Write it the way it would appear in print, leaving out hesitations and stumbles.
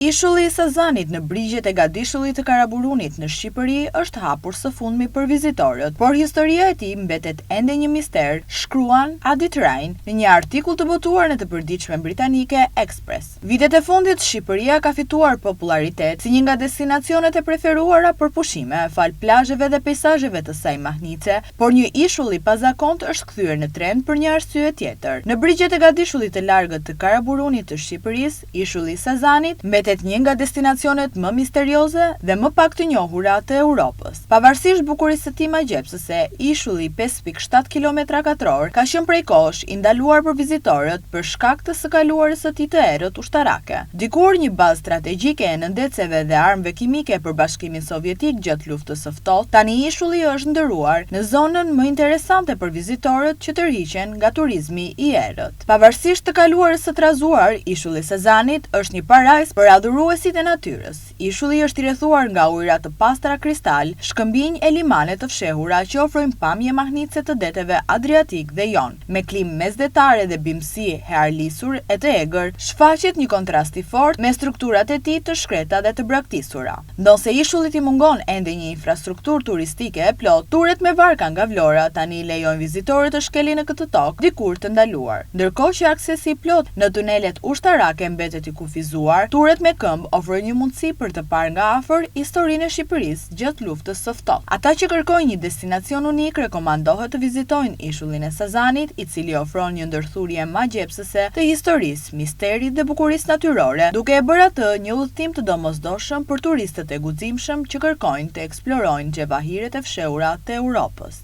Ishulli i Sazanit në brigjet e gadishullit të Karaburunit në Shqipëri është hapur së fundmi për vizitorët, por historia e tij mbetet ende një mister, shkruan Adit Rain në një artikull të botuar në të përditshmen britanike Express. Vitet e fundit, Shqipëria ka fituar popullaritet si një nga destinacionet e preferuara për pushime, falë plazheve dhe peizazheve të saj mahnitëse, por një ishull i pazakontë është kthyer në trend për një arsye tjetër. Në brigjet e gadishullit të largët të Karaburunit të Shqipërisë, Ishulli i Sazanit mbetet një nga destinacionet më misterioze dhe më pak të njohura të Europës. Pavarësisht bukurisë së tij magjepsëse, ishulli 5,7 kilometra katror ka qenë prej kohësh i ndaluar për vizitorët për shkak të së kaluarës së tij të errët ushtarake. Dikur një bazë strategjike e nëndetëseve dhe armëve kimike për Bashkimin Sovjetik gjatë Luftës së Ftohtë, tani ishulli është shndërruar në zonën më interesante për vizitorët që tërhiqen nga turizmi i errët. Pavarësisht të kaluarës së trazuar, ishulli i Sazanit është një parajsë për adhuruesit e natyrës. Ishulli është i rrethuar nga ujëra të pastra kristal, shkëmbinj e limane të fshehura që ofrojnë pamje mahnitëse të deteve Adriatik dhe Jon. Me klimë mesdhetare dhe bimësi e harlisur e të egër, shfaqet një kontrast i fortë me strukturat e tij të shkreta dhe të braktisura. Ndonëse ishullit i mungon ende një infrastrukturë turistike e plotë, turet me varka nga Vlora tani lejojnë vizitorët të shkelin në këtë tokë dikur të ndaluar. Ndërkohë që aksesi i plotë në tunelet ushtarake mbetet i kufizuar, turet me këmbë ofrojnë një mundësi për të parë nga afër historinë e Shqipërisë gjatë Luftës së Ftohtë. Ata që kërkojnë një destinacion unik rekomandohet të vizitojnë ishullin e Sazanit, i cili ofron një ndërthurje magjepsëse të historisë, misterit dhe bukurisë natyrore, duke e bërë atë një udhëtim të domosdoshëm për turistët e guximshëm që kërkojnë të eksplorojnë xhevahiret e fshehura të Europës.